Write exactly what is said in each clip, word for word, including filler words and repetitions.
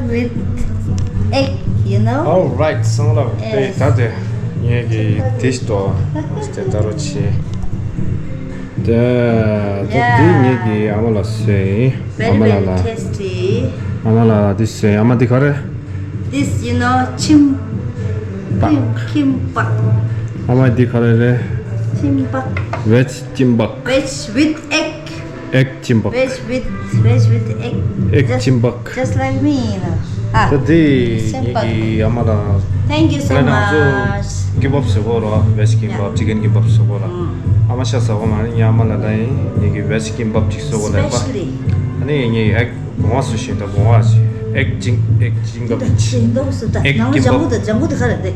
with egg, you know? All right, སང་ལ་དེ་ད་དེ་ངས་ཀྱི་dish་དོ་དེ་ལྟ་རོ་ཆེ། དེ་དེ་དེ་ངས་ཀྱི་ཨ་མ་ལ་བཟོས། ཨ་མ་ལ་ལ། Tasty. ཨ་མ་ལ་ལ་དེ་བཟོས། ཨ་མ་དེ་ག་རེ། This, you know, chim, kimbap. ཨ་མ་དེ་ག་རེ་རེད། Kimbap. Veg kimbap. Veg with egg. Egg kimbap. Veg with, veg with egg. Egg kimbap. Just like me, you know. ད་དེ་ངས་ཀྱི་ཨ་མ་ལ། Thank you so much. Kimbap་ཟེར་གོ་ར། Veg kimbap, chicken kimbap་ཟེར་གོ་ར། ཨ་མ་ཤ་ཟ་གོ་མ་རེད། ངས་ཨ་མ་ལ་ད་ངས་ཀྱི་veg kimbap་ཅིག་བཟོ་གོ་ལབ་པ། Specially. ཨ་ནི་ངས་egg་གོང་བ་སུ་ཞིག་དང་གོང་བ་ཞིག་egg ཅིང་egg ཅིང་ག་ཞིང་ཏོག་སུ་ད་egg ནང་ལ་ལྗང་གུ་དང་ལྗང་གུ་དེ་ག་རེ་དེ།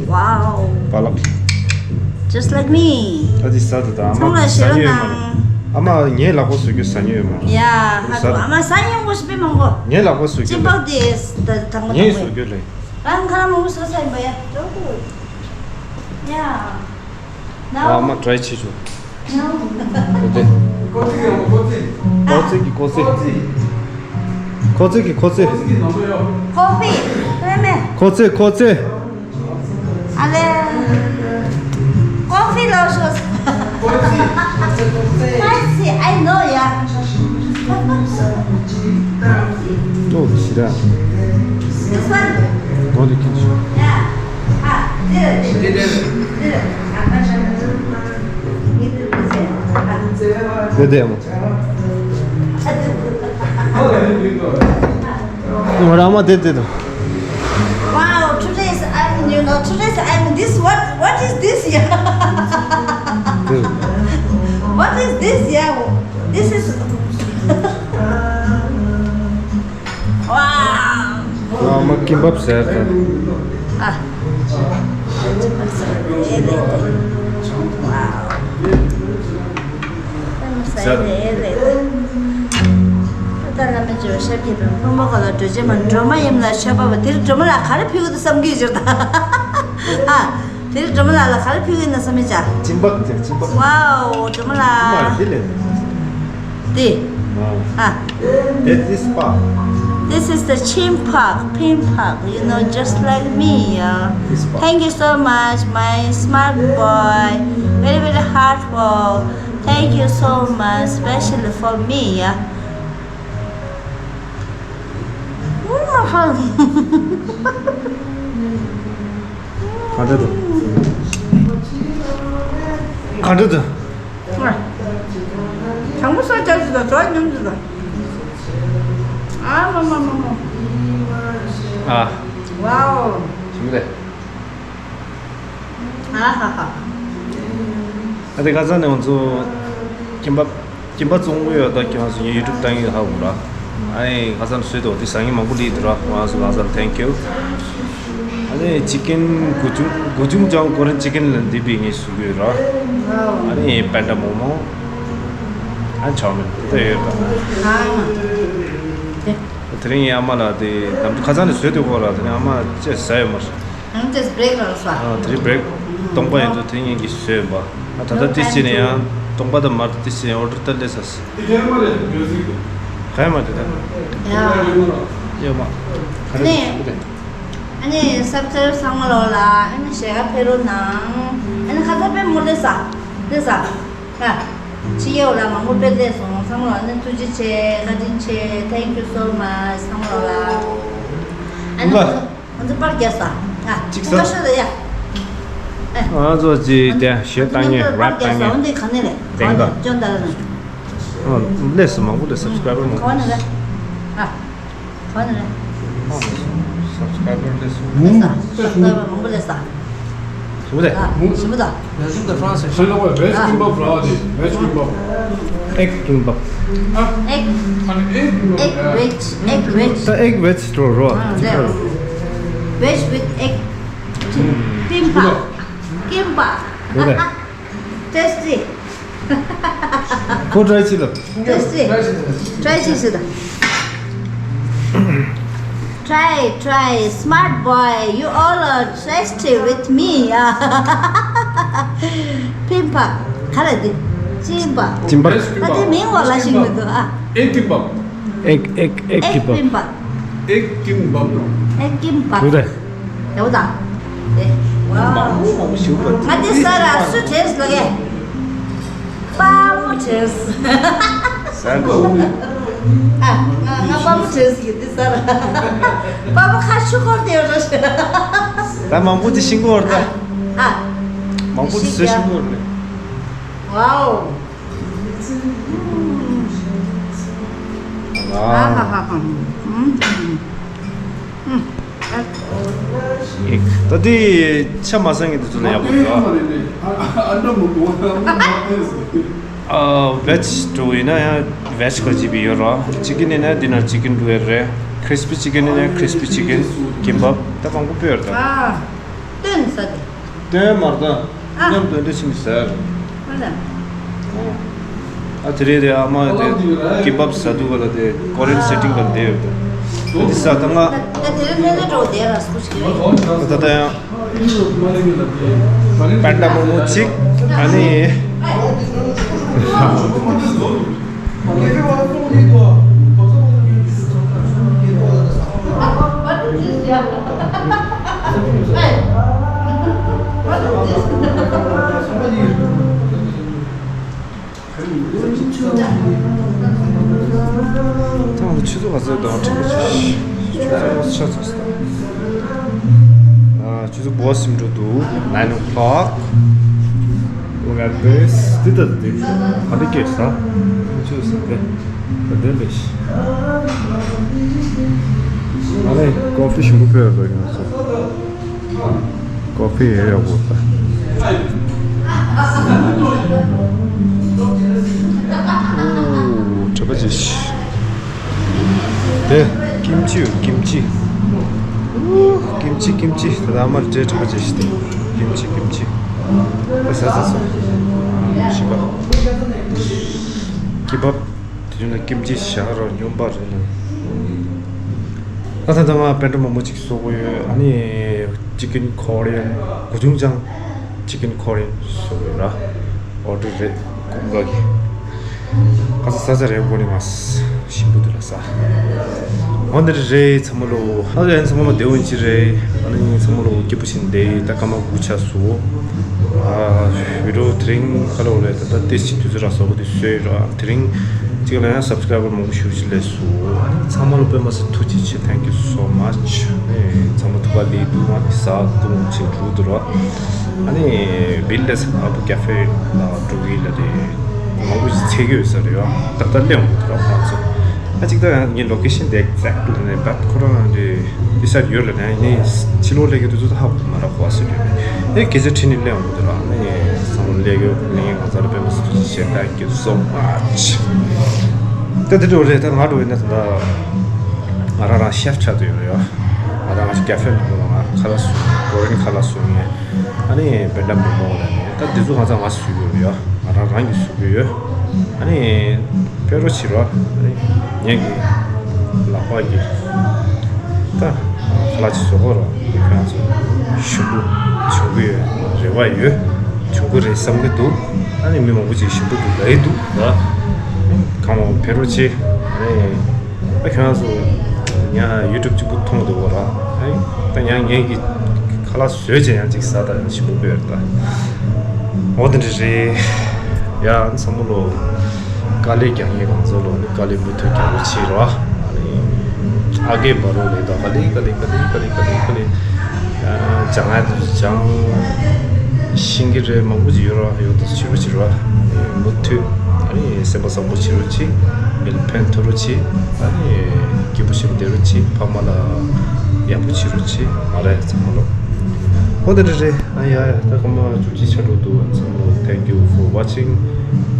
Wow. པ་ལགས། Just like me. ཨ་ཙི་ཟ་དུ་ད་ཨ་མ་ཚང་མ་ཟ་ཉོས་ཡོད་མ་རེད། ཨ་མ་ངའི་ལག་པ་བཟོ་རྒྱུ་ཟ་ཉོས་ཡོད་མ་རེད། ཡ་ཧ་ཟ་གོ་ཨ་མ་ཟ་ཉོ་གོ་ཞིག་པའི་མང་གོ། ངའི་ལག་པ་བཟོ་རྒྱུ་ཅིམ་པག་དེ་ད་དང་པོ་ངས་དང་པོ་བཟོ་རྒྱུ་རེད། ཨ་ཁ་ལ་མང་པོ་བཟོ་ས་ཡིན་པ་ཡ། ཡ། ཨ་མ་try་བྱེད་ཆོག་དེ་དེ། ཀོ་ཙི་གི་ཀོ་ཙི། ཀོ་ཙི་གི་ཀོ་ཙི། ཀོ་ཕི། ཀོ་ཕི། ཨ་ལེ། ཀོ་ཕི་ལོ་ཤོ། Spicy, I know, yeah. ཏོག་ཞི་ར། This one. ནོ་ལི་ཁིན་ཤོ། Yeah. Ah, this, this, this. དེ་དེ་མོ། ང་རང་མ་དེ་དེ་དང་། Wow, today's I'm, you know, today's I'm this, what, what is this, yeah? What is this, yeah? This is, wow. ང་མ་ཀིམ་པབ་ཟེར་དང་། ཨ། ཀིམ་པབ་ཟེར་དེ་ལས་དེ། Wow. ད་བླ་མ་ཇོ་ཤར་གྱི་བུ་ཕོ་མོ་ག་ལ་འགྲོ་ཆེན་མ་འགྲོ་མ་ཡིན་ལ་ཤ་པ་བ་དེར་འགྲོ་མ་ལ་ག་རེ་ཕུལ་གི་འདུག་བསམ་གི་ཡོད་ད། ཨ། དེར་འགྲོ་མ་ལ་ལ་ག་རེ་ཕུལ་གི་ཡིན་ན་བསམ་མི་བྱ། ཅིམ་པག་ཅིམ་པག Wow འགྲོ་མ་ལ། ཅིམ་པག་འདི་ལས། དེ། Wow. ཨ། That is pa. This is the chimpak, pimpak, you know, just like me, yeah. This pa. Thank you so much, my smart boy. Very, very hard work. Thank you so much, especially for me, yeah. ག་འདྲ་འདུག་ག་འདྲ་འདུག་དྲང་པོ་ས་རྒྱ་ཞིག་དང་དྲོ་སྙོམས་ཞིག་དང་། ཨ་མ་མ་མ་མ། ཨ། Wow. ཞིམ་ལེ། ཨ་ཧ་ཧ། ཨ་དེ་ཁ་སང་ནས་ང་ཚོ་ཀིམ་པ། ཀིམ་པ་བཙོང་གི་ཡོད་ད་ཁྱེད་རང་ཚོ་ངའི་ཡུ་ཊུབ་ལྟ་མཁན་ཧ་གོ་ར། ཨ་ནི་ཁ་སང་བཟོས་འདུག་དེ་ཟ་མཁན་མང་པོ་སླེབས་འདུག་ར། ཁོ་རང་ཚོ་ལ་ཁ་སང་thank you། ཨ་ནི་ཅི་ཀན་གོ་ཆུང་གོ་ཆུང་ཅང་ཀོ་རེན་ཅི་ཀན་ལ་འདི་པའི་ངས་བཟོ་གི་ཡོད་ར། ཨ་ནི་པན་ཌ་མོ་མོ། ཨ་ནི་ཆའོ་མིན་དེ་ཡོད་ར། དེ་རིང་ངའི་ཨ་མ་ལགས་དེ་ནམ་རྒྱུན་ཁ་སང་ནས་བཟོས་འདུག་གོ་ར། དེ་རིང་ཨ་མ་ཅེས་ཟ་ཡོད་མ་རེད། ཨང་ཏེས་བྷེ་རེག་རག་སོ། ཨ་དེ་རིང་བྷེ་རེག་སྟོང་པ་ཡིན་དུས་དེ་ངེད་ཀྱིས་བཟོས་ཡིན་པ། ཨ་ད་ལྟ་ཏི་སི་ནས་ཡང་སྟོང་པ་དང་མར་དུ་ཏི་སི་ཡང་ཨོ་ཌར་ཏ་ལེ་ས་སི། དེ་ག་མ་རེད་མྱུ་ཟིག་ག་ཡ་མ་དེ་ད། ཡ། ཡོད་མ། ག་རེ་ནས། ཨ་ནི་སབ་སྐྲའིབ་ཚང་མ་ལོག་ལ་ཨ་ནི་ཞེ་ག་ཕེ་རོ་ནང་། ཨ་ནི་ཁ་ཚ་པེ་མོ་ལེ་ས། ལེ་ས། ཨ། ཕྱི་ཡོད་ལ་མང་པོ་དཔེ་མཛད་སོང་། ཚང་མ་ལ་ནི་ཐུགས་རྗེ་ཆེ། བཀའ་དྲིན་ཆེ། Thank you so much ཚང་མ་ལ། ཨ་ནི་ང་ཚོ་ང་ཚོ་པར་རྒྱག་ས། ཨ་གཅིག་ས། ང་ཤོད་ལ་ཡ། ཨ་ང་ཚོ་ཅི་དེ་ཞེ་ལྟ་ངེ་རབ་ལྟ་ངེ། འོན་ཏེ་ག་ནས་རེད། དེང་ག་ཅོན་ད་ལ་ནས། ཨ་ལས་སུ་མང་པོ་ལས་སབ་སི་ཀ་རའི་བར་མང་པོ། ག་ནས་རེད། ཨ། ག་ནས་རེད། སབ་སི་ཀ་རའི་བར་ལས་སུ། ལས་ས། སབ་སི་ཀ་རའི་བར་མང་པོ་ལས་ས། ཞིམ་པོ་དང་། ཞིམ་པོ་དང་། Veg kimbap ར་དེ། Veg kimbap. Egg kimbap. Egg. Egg veg, egg veg. ད་egg veg འགྲོ་རོ། Veg with egg. Kimbap. Kimbap. Tasty. ཁོ་ཊ་རའི་བྱེད་ལ། Tasty. ཊ་རའི་བྱེད་ཟེར་ད། Try, try, smart boy. You all are tasty with me. ཕིམ་པ། ག་རེ་འདི། ཅིམ་པ། ཅིམ་པ། ད་དེ་མིང་བ་ལ་ཞིག་མི་འདུག་ཨ། Egg kimbap. Egg, egg, egg kimbap. ཨེག་ཀིམ་བབ་ནོ། ཨེག་ཀིམ་བབ། ཡོད་རེད། ཡོད་ད། ཨེ། ཝའོ། མང་པོ་མང་པོ་ཞིག་པ། ང་འདི་ས་ར་སུ་དྲན་ལ་གས། པ་མོ་དྲན། ཟ་གོ། ཨ། ང་ང་པ་མོ་དྲན་ཡིན་འདི་ས་ར། པ་མོ་ཁ་ཆུ་སྐོར་དེ་རོ། ད་མང་པོ་དེ་ཤིང་སྐོར་ད། ཨ། མང་པོ་དེ་ཤིང་སྐོར་རེད། ཝའོ། ཨ་ཧ་ཧ་ཧ། ཨུམ། ཨུམ། ཨུམ། ད་དེ་ཆ་མ་ཚང་གི་དེ་ཚོ་ལ་ཡག་པོ་འདུག་ཨ། ཨ། བེཇ་འགྲོ་ཡིན་ན་ཡང་བེཇ་ག་ཅི་བི་ཡོད་ར། ཅི་ཀིན་ཡིན་ན་དེ་ན་ཅི་ཀིན་འགྲོ་ཡོད་རེད། ཁྲིས་པི་ཅི་ཀིན་ཡིན་ན་ཁྲིས་པི་ཅི་ཀིན། ཀིམ་བབ་ད་མང་པོ་ཡོད་རེད་ད། ཨ། སྟོན་ས་དེ། སྟོན་མར་ད། ཨ། མཉམ་དུ་འདྲ་ཕྱིན་ཟེར། ཨ་ལ། ཨ་དེ་རེད་དེ། ཨ་མ་དེ་ཀིམ་བབ་ཟ་དུས་ག་ལ་དེ་ཀོ་རི་ཡན་སེ་ཊིང་ག་ལ་དེ་ཡོད་དེ། དེ་ཟ་ད་ང་། ད་དེ་རེད་ལེ་ལེ་འགྲོ་དེ་ར་སྐུ་ཞིག་རེད། ད་ད་ཡང་པན་ཌ་མོ་མོ་གཅིག་ཨ་ནི། ད་ང་ཚོ་ཆུ་ཚོད་ག་ཚོད་དང་ཁྲིད་པ་ཆུ་ཚོད་ཆ་ཚོད་སྟངས། ཆུ་ཚོད་འབོ་སིམ་འགྲོ་འདུག nine o'clock། Look at this. འདི་ལྟ་འདི་ག་འདྲ་སྐྱེས་ས། ཆུ་ཚོད་ཟིན་པས་ད་འདོན་པས་ཤི། ང་ནི་ཀོ་ཕི་ཞིམ་པོ་ཕུལ་ཡོད་པ་ཡིན་ན་ཚོ། ཀོ་ཕི་ཡོད་ཡག་པོ་ད། ཨོ། གྲོད་པ་བརྗེད་ཤི། དེ་ཀིམ་ཅི་ཡོད། ཀིམ་ཅི། ཨོ། ཀིམ་ཅི་ཀིམ་ཅི། ད་ལྟ་མར་འདྲེ་གྲོད་པ་བརྗེད་ཤི་དེ། ཀིམ་ཅི་ཀིམ་ཅི། ད་ཟ་ཟ་ཟ། ཞིམ་པ། ཀིམ་བབ། དེ་བཞིན་ལ་ཀིམ་ཅི་ཞག་རོ་སྙོམས་པ་རེད་ལ། ད་ད་ད་ང་པན་ཌ་མོ་མོ་གཅིག་བཟོ་དགོས་ཡོད། ཨ་ནི་ཅི་ཀིན་ཀོ་རི་ཡན། གོ་ཆུང་ཅང་ཅི་ཀིན་ཀོ་རི་ཡན་བཟོ་དགོས་ཡོད་ར། ཨོ་ཌར་རེད། ཀུན་དགའ་གི། ཁ་ས་ས་ས་རེད། གོ་ནི་ང་ཞིམ་པོ་འདུག་ལ་ས། འོ་འདི་རེད་ཚང་མ་ལོ། ཨ་ཡན་ཚང་མ་ལོ་བདེ་བོ་ཅི་རེད། ཨ་ནི་ཚང་མ་ལོ་སྐྱིད་པོ་ཞིག་བསྡད་ད་སྐར་མ་དགུ་ཆགས་སོང་། ཨ་བི་ཌི་ཡོ་དེ་རིང་ཁ་ལོ་རེད། ད་ལྟ་ཏེ་སི་དུས་ཚོད་རག་སོག་པོ་དེ་བཟོས་ར། དེ་རིང་གཅིག་ལ་ཡང་སབ་སི་ཀ་རའི་བར་མང་པོ་ཞེ་པོ་ཅིག་སླེབས་སོང་། ཨ་ནི་ཚང་མ་ལ་དཔེ་མ་སྲིད་ཐུགས་རྗེ་ཆེ། Thank you so much། ཨ་ནི་ཚང་མ་ཐུགས་ཁ་ལེགས་འདུག་ཨ་ནི་ཟ་འཐུང་བྱེད་འགྲོ་འདུག་ར། ཨ་ནི་བིལ་ལས་ཨ་བུ་ཀ་ཧྥེ་ལ་འགྲོ་གི་ལ་རེད། མང་པོ་ཞིག་འཚོལ་གྱི་ཡོད་ས་རེད་ཡ། ད་ལྟ་སླེབས་འོང་གི་འདུག་ར་ཁོང་ཚོ། ཨ་གཅིག་ད་ཡང་ངའི་ལོ་ཀེ་ཤན་དེ་ཨེག་ཛེག་ཊི་ནས་བད་ཁོ་རང་རེད། འདི་སར་ཡོད་ལ་ནས་ནི་ཕྱི་ལོགས་སླེབས་ཀྱི་དུས་ཚོད་ཧ་གོ་མ་ར་གོ་བ་སུ་ཡོད་ནས་ཨེ་སྐད་ཆ་དྲིས་ནས་སླེབས་འོང་གི་འདུག་ར། ཨ་ནི་བསམ་བློ་སླེབས་ཡོད་ནས་ང་ཚོ་ལ་དཔེ་མ་སྲིད་ཐུགས་རྗེ་ཆེ། Thank you so much། ད་འདི་འགྲོ་རེད། ད་ང་འགྲོ་ཡིན་ན་ད་ང་རང་རང་ཤེ་ཕི་ཆགས་འདོད་ཡོད་རེད་ཡ། ང་རང་ང་ཅིག་ཀ་ཧྥེ་ནང་ལ་ང་ཁ་ལག་བཟོ། ཀོ་རི་ཡན་ཁ་ལག་བཟོ་ངེས། ཨ་ནི་པན་ཌ་མོ་མོ་ལ་ནི་ད་འདི་ཚོ་ང་ཚང་ང་བཟོ་གི་ཡོད་རེད་ཡ། ང་རང་རང་གིས་བཟོ་གི་ཡོད། ཨ་ནི་ཕེ་རོ་ཕྱི་རོ། ཨ་ནི་ངེད་ཀྱི་ལག་པ་གི་ད་ཁ་ལག་ཅིག་བཟོ་དགོས་རོགས། ཁྱོད་ཚོ་ཞིམ་པོ་བྱུང་གི་ཡོད་རེ་བ་ཡོད། བྱུང་གི་རེད་བསམ་གི་འདུག་ཨ་ནི་མི་མང་པོ་ཅིག་ཞིམ་པོ་འདུག་ལབ་ཀྱི་འདུག་ར། གང་མང་ཕེ་རོ་ཆེ། ཨ་ནི་ཨ་ཁྱོད་ཚོ་ཡང་ཡུ་ཊུབ་གཅིག་པུ་མཐོང་འདུག་ར། ཨ་ནི་ད་ཡང་ངེད་ཀྱི་ཁ་ལག་བཟོས་བྱས་ཡང་ཅིག་ཟ་ད་ཡང་ཞིམ་པོ་འབད་ར་ད། འོ་དེ་འདྲ་རེད་ཡ། ཚང་མ་ལོ། དཀའ་ལས་རྒྱག་མཁན་གང་ཚོ་ལོ་ནི་དཀའ་ལས་མུ་མཐུད་རྒྱག་རོགས་བྱེད་རོགས། ཨ་ནི་ཨ་རྒས་འབར་རོགས་ལས་དང་དཀའ་ལས་དཀའ་ལས་དཀའ་ལས་དཀའ་ལས་དཀའ་ལས་དཀའ་ལས། ཨ་སྦྱང་ཡ་དེ་ཚོ་སྦྱང་ཤེས་ཀྱི་རེད། མང་པོ་ཅིག་ཡོད་རོགས། ཡོད་དེ་ཚོ་བྱེད་རོགས་བྱེད་རོགས། ཨ་ནི་མུ་མཐུད་ཨ་ནི་སེམས་པ་བཟང་པོ་བྱེད་རོགས་བྱེད། མི་ལ་ཕན་ཐོགས་རོགས་བྱེད། ཨ་ནི་སྐྱིད་པོ་ཞིག་བསྡད་རོགས་བྱེད། ཕ་མ་ལ་ཡག་པོ་བྱེད་རོགས་བྱེད། མ་རེད་ཚང་མ་ལོ། འོ་དེ་འདྲ་རེད། ཨ་ཡ་ཡ་ད་སྐར་མ་བཅུ་གཅིག་ཆགས་འགྲོ་འདུག་ཚང་མ་ལོ། Thank you for watching།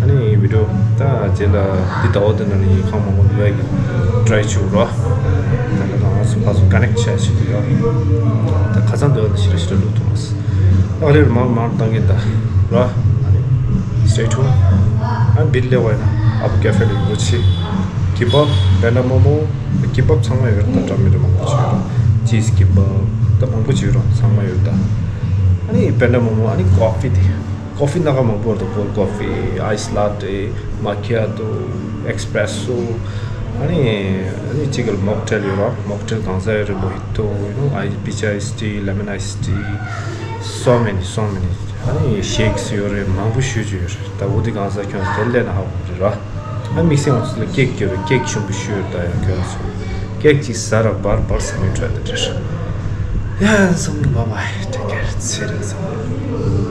ཨ་ནི་བི་ཌི་ཡོ་ད་རྗེས་ལ་འདི་ལྟ་བུ་དེ་འདྲ་ནི་ཡིན་ཁང་མང་པོ་འདི་ལ་ཡི་ཊ་རའི་བྱེད་རོགས། ད་ལྟ་ང་ཚོ་ཕར་ཚུར་ཀ་ནེག་ཊི་བྱས་བྱེད་ཀྱི་ཡོད། ད་ཁ་སང་འདི་བ་འདི་ཞེ་དྲག་ཞེ་དྲག་ལུགས་ཐུབ་མ་སོང་། ད་ལེར་མང་མང་བཏང་གི་ད་ར། ཨ་ནི་stay tuned། ཨ་བིལ་སླེབས་པ་ཡིན་ན་ཨ་བུ་ཀ་ཧྥེ་ལ་ཡོད་ཆེ། ཀིམ་བབ། པན་ཌ་མོ་མོ། ཀིམ་བབ་ཚང་མ་ཡོད་རེད་ད། འདྲ་མི་འདྲ་མང་པོ་ཅིག་ཡོད་རེད། ཅིས་ཀིམ་བབ་ད་མང་པོ་ཅིག་ཡོད་རེད། ཚང་མ་ཡོད་ད། ཨ་ནི་པན་ཌ་མོ་མོ། ཨ་ནི་ཀོ་ཕི་དེ། ཀོ་ཕི་སྣ་ཁ་མང་པོ་ཡོད་རེད་ད། ཀོལ་ཀོ་ཕི། ཨའི་སི་ལ་ཏེ། མ་ཁི་ཡ་ཏོ། ཨེག་སི་པི་རེ་སོ། ཨ་ནི་ཨ་ནི་གཅིག་གི་མོག་ཊེལ་ཡོད་ར། མོག་ཊེལ་གང་ཟ་ཡོད་རེད། མོ་ཧི་ཏོ་ཡོད་ནོ། ཨའི་པིཆ་ཨའི་སི་ཊི། ལེ་མོན་ཨའི་སི་ཊི། so many, so many. ཨ་ནི་ཤེག་སི་ཡོད་རེད། མང་པོ་ཞེ་པོ་ཅིག་ཡོད་རེད། ད་འོ་དེ་གང་ཟ་ཁྱོད་དེ་ལས་ན་ཧ་གོ་རེད་ར། ཨ་དམིགས་བསལ་ང་ཚོ་ལ་ཀེག་ཡོད་རེད། ཀེག་ཞིམ་པོ་ཞེ་པོ་ཡོད། ད་ཡང་ཁྱོད་ཚོ་ཀེག་ཅིག་ཟ་ར་བར་བར་ཟ་མི་འཕྲོད་དེ་རེད། ཡ་སོང་། བྷའི་བྷའི། ཊེག་ཀེར། ཚེ་རིང་སོང་།